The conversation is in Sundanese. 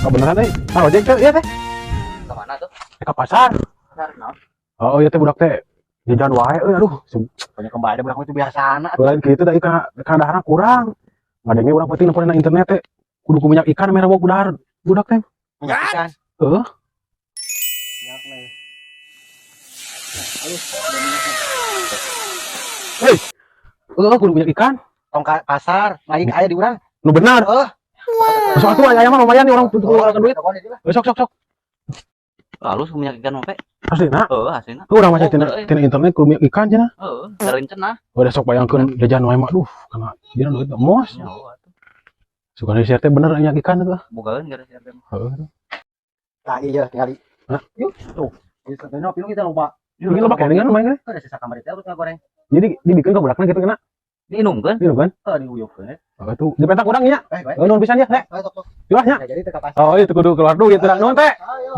Kebeneran euy. Ah, ojek teh ieu teh. Ke mana tuh? Ke pasar. Pasar naon? Oh, iya teh budak teh jajan wae euy, aduh. Banyak kembali budak itu biasana. Lain kitu da kana kana daharna kurang. Ngadenge urang penting nempo na internet teh. Kudu ku minyak ikan merah ku dahar budak teh. Minyak ikan. Heeh. Minyak nih. Ayo, ada minyaknya. Heeh, kudu minyak ikan. Tong ka pasar, naik aya di urang. Nu benar. Heeh. Sok atuh aya mah lumayan nih orang untuk ngeluarkan duit. Eh, sok sok sok. Halus minyak ikan mah, Pe. Aslina. Heeh, aslina. Urang mah Oh, tina euy. Tina internet kudu minyak ikan cenah. Heeh, dari cenah. Udah sok bayangkeun jajan wae mah, duh, kana dina duit mos. Ya, atuh. Suka di share teh bener minyak ikan itu. Bogaeun gara share teh. Heeh. Nah, iya tinggal. Hah? Yuk, tuh. Ini sebenarnya pilu kita lupa. Ini loba keneh kan lumayan kan. Ada sisa kamar itu harus ngagoreng. Jadi dibikin ke budakna gitu kena. Diinumkeun. Gitu kan. Oh, diuyupkeun. Oh, itu dipetak urang nya. Eh, baik. Heeh, nuhun pisan ya, teh. Ayo, sok sok. Yuah nya. Nah, jadi teh ka pasar. Oh, itu kudu keluar duit urang, nuhun teh. Ayo.